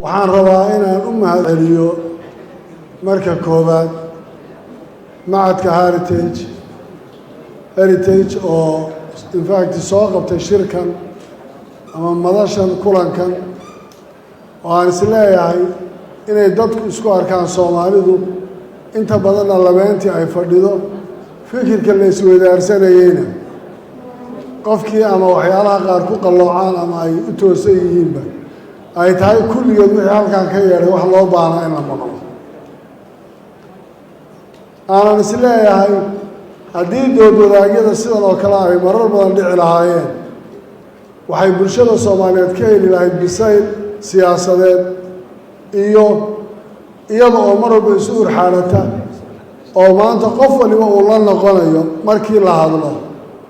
Waxaan rabaa inaan u mahadceliyo marka koowaad Machadka Heritage oo in fact soo qabtay shirkan ama madashan kulankan, oo aan is leeyahay inay dadku isku arkaan. Soomaalidu inta badanna labeentii ay fadhido, fikirka la isweydaarsanayeyna qofkii ama waxyaalaha qaar ku qalloocaan ama ay u toosan yihiinba ay tahay, kulligeed wixii halkan ka yeedhay wax loo baahnaa in la maqlo. Aanan is leeyahay haddii dood wadaagyada sidan oo kale ay marar badan dhici lahaayeen, waxay bulshada Soomaaliyeed ka heli lahayd bisayl siyaasadeed iyo iyada oo mar walba isu urxaadhata, oo maanta qof waliba uu la noqonayo markii la hadlo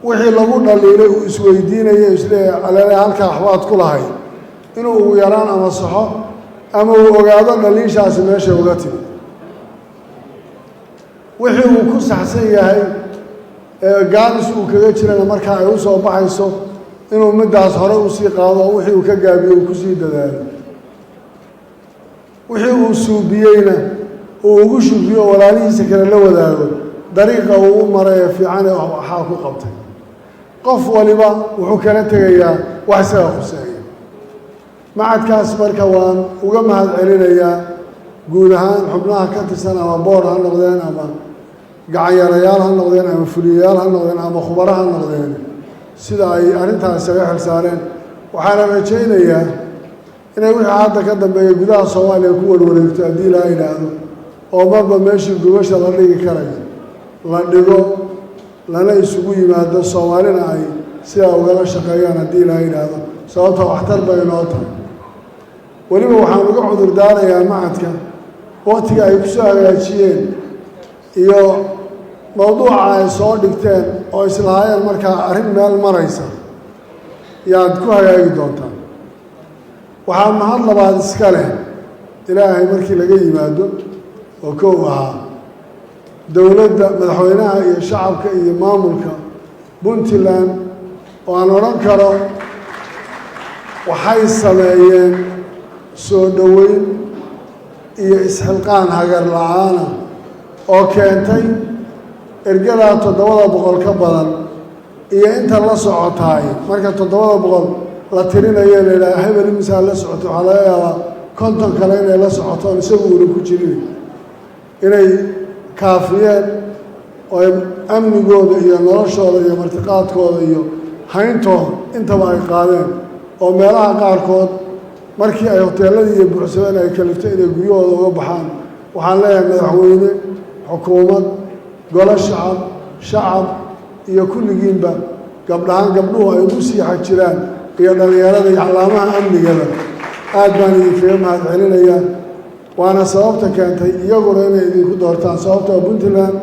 wixii lagu dhaliilay, uu isweydiinayo, isleeyahay aleele halkaa waxbaad ku lahayd, inuu ugu yaraan ama saxo ama uu ogaado dhaliishaasi meeshay uga timid. Wixii uu ku saxsan yahay ee gaabis uu kaga jirana, markaa ay u soo baxayso inuu middaas hore usii qaado oo wixii uu ka gaabiyo uu kusii dadaalo, wixii uu suubiyeyna uu ugu shukriyo oo walaalihiisa kale la wadaago dariiqa uu u maray ee fiican ee waxaa ku qabtay. Qof waliba wuxuu kala tegayaa wax isaga khuseeya machadkaas. Marka waan uga mahad celinayaa guud ahaan xubnaha ka tirsan, ama board ha noqdeen, ama gacanyarayaal ha noqdeen, ama fuliyayaal ha noqdeen, ama khubaro ha noqdeen, sida ay arrintaas isaga xil saareen. Waxaana rajaynayaa inay wixii hadda ka dambeeya gudaha Soomaaliya ku warwareegto, haddii ilaa idhaahdo, oo marba meeshii gogosha la dhigi karayo la dhigo, lana isugu yimaado, Soomaalina ay sidaa ugala shaqeeyaan, haddii ilaa idhaahdo, sababta waxtar bay inoo tahay. Weliba waxaan uga cudur daarayaa machadka waktiga ay ku soo hagaajiyeen iyo mawduuca ay soo dhigteen oo islahaayeen markaa arrin meel maraysa yaad ku hagaagi doontaan. Waxaa mahad labaad iska leh, Ilaahay markii laga yimaado oo kow ahaa, dowladda, madaxweynaha iyo shacabka iyo maamulka Puntland, oo aan odhan karo waxay sameeyeen soo dhoweyn iyo isxilqaan hagar la-aana oo keentay ergadaa 700 ka badan iyo inta la socotaay. Marka 700 la tirinayo, la yidhaha hebel imisaa la socotay, waxaa laga yaabaa 50 kale inay la socoto oon isagu una ku jirin, inay kaafiyeen oo amnigooda iyo noloshooda iyo martiqaadkooda iyo hayntooda intaba ay qaadeen, oo meelaha qaarkood markii ay hoteeladii iyo buuxsameen ay kaliftay inay guryahooda uga baxaan. Waxaan leeyahay madaxweyne, xukuumad, golo shacab, shacab iyo kulligiinba, gabdhahaan gabdhuhu ay ugu sii xajiraan iyo dhallinyarada iyo calaamaha amnigaba, aad baan idinkaga mahad celinayaa. Waana sababta keentay iyaguna inay idinku doortaan, sababtoo Puntland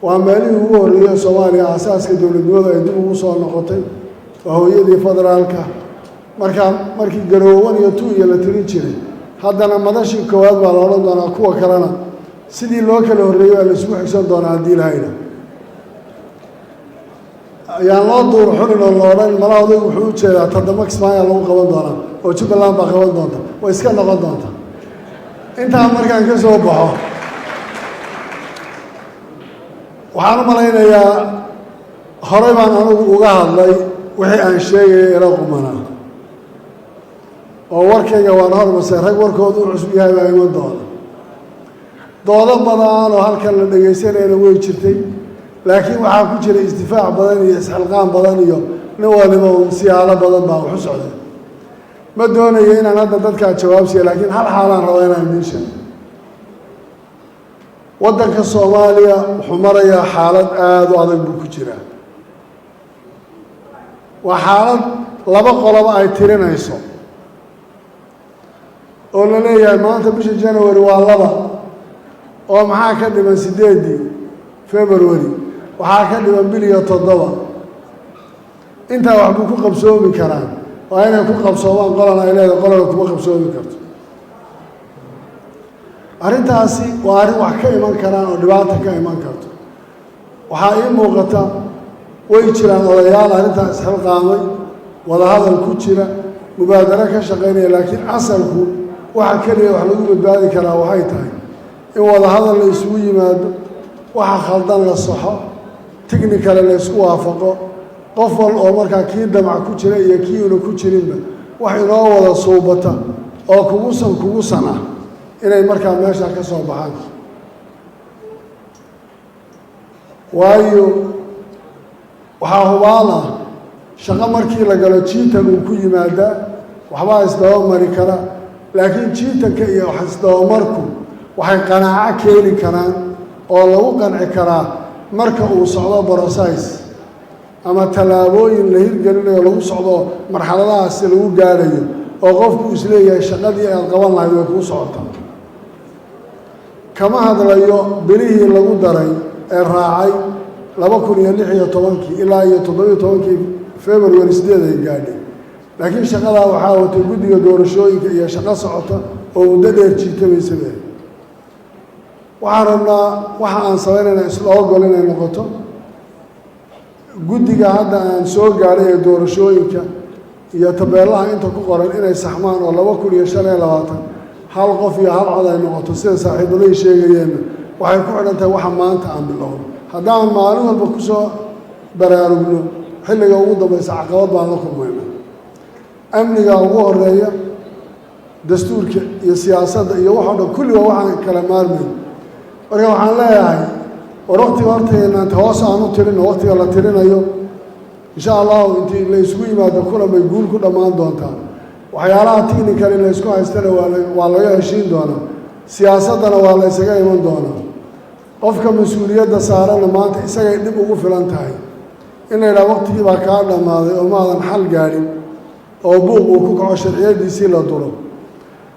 waa meelihii ugu horreeyey Soomaaliya aasaaska dowladnimadu ay dib ugu soo noqotay, waa hooyadii federaalka. Markaa markii Garoowe 1 iyo 2 iyo la tirin jiray, haddana madashii koowaad baa la odhan doonaa. Kuwa kalena sidii loo kala horreeyey baa la isugu xigsan doonaa, haddii lahayna ayaan loo duur xulin oo la odhan mala odaygu wuxuu u jeedaa tadama Kismaayaa lagu qaban doonaa oo Jubbaland baa qaban doonta. Way iska noqon doontaa. Intaa markaan ka soo baxo, waxaan u malaynayaa horey baan anigu uga hadlay wixii aan sheegaya ila qumanaa, oo warkayga waan hormasay. Rag warkooda u cusub yahay baa iman doona. Doodo badan oo halkan la dhegaysanayna way jirtay, laakiin waxaa ku jira isdifaac badan iyo isxilqaan badan iyo nin waliba un siyaalo badan baa wax u socday. Ma doonayo inaan hadda dadkaa jawaab siiya, laakiin hal xaalaan rabaa inaan idiin sheego. Waddanka Soomaaliya wuxuu marayaa xaalad aada u adag buu ku jiraa. Waa xaalad laba qoloba ay tirinayso oo la leeyahay maanta bisha January waa 2, oo maxaa ka dhiman 8-dii February? Waxaa ka dhiman bil iyo 7. Intaa wax buu ku qabsoomi karaan, waa inay ku qabsoomaan. Qolana ay leedahay, qolana kuma qabsoomi karto. Arrintaasi waa arrin wax ka iman karaan oo dhibaata ka iman karto. Waxaa ii muuqata way jiraan odayaal arrintaa isxilqaamay, wadahadal ku jira, mubaadaro ka shaqaynaya, laakiin asalku Waxa keliya wax lagu badbaadi karaa waxay tahay in wadahadal la isugu yimaado, waxa khaldan la saxo, technically la isku waafaqo, qof wal oo markaa kii damac ku jira iyo kii una ku jirinba wax inoo wada suubata oo kugusan kugusan ah inay markaa meesha ka soo baxaan. Waayo, waxaa hubaal ah shaqo markii la galo jiitan uu ku yimaadaa, waxbaa isdaba mari kara, laakiin jiitanka iyo wax isdabamarku waxay qanaaco keeni karaan oo lagu qanci karaa marka uu socdo process ama tallaabooyin la hirgelinayo, lagu socdo marxaladahaasi lagu gaadhayo, oo qofku isleeyahay shaqadii aad qaban lahayd way kuu socotaa. Kama hadlayo bilihii lagu daray ee raacay 2016-kii ilaa iyo 17-kii February 8 ay gaadhay, laakiin shaqadaa waxaa watay guddiga doorashooyinka iyo shaqo socota oo muddo dheer jiitamaysabe. Waxaan rabnaa waxa aan samaynayna isla ogol inay noqoto. Guddiga hadda aan soo gaadhay ee doorashooyinka iyo tabeelaha inta ku qoran inay saxmaan oo 2025 hal qof iyo hal cod ay noqoto, sida saaxiibaday sheegayeenna, waxay ku xidhan tahay waxa maanta aan bilowno. Haddaan maalin walba kusoo baraarugno xilliga ugu dambaysa, caqabad baan la kulmayna. Amniga ugu horeeya, dastuurka iyo siyaasadda iyo waxoo dhan kulliba waxaan kala maarmayn. Marka waxaan leeyahay, war waktiga hortaynaanta hoos aan u tirino, waktiga la tirinayo insha Allahu intii la isugu yimaado kulan bay guul ku dhammaan doontaa. Waxyaalaha technically la isku haystana waa laga heshiin doonaa, siyaasaddana waa la ysaga iman doonaa. Qofka mas-uuliyadda saarana maanta isagay dhib ugu filan tahay in la yidhaha waqtigii baa kaa dhammaaday oo maadan xal gaadhin, oo buuq uu ku kaco, sharciyadiisii la duro.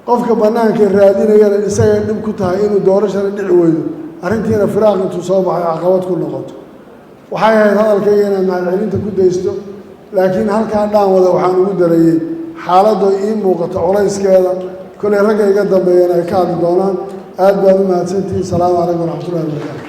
Qofka bannaanka raadinayana isagay dhib ku tahay inuu doorashana dhici weydo, arrintiina firaaq intuu soo baxay caqabad ku noqoto. Waxay ahayd hadalkayga inaad mahadcelinta ku daysto, laakiin halkaa dhaan wada waxaan ugu darayey xaaladoo ii muuqato culayskeeda. Kollay ragga iga dambeeyana ay ka hadli doonaan. Aad baad u mahadsantihiin. Salaamu calaykum waraxmatullahi wabarakaatu.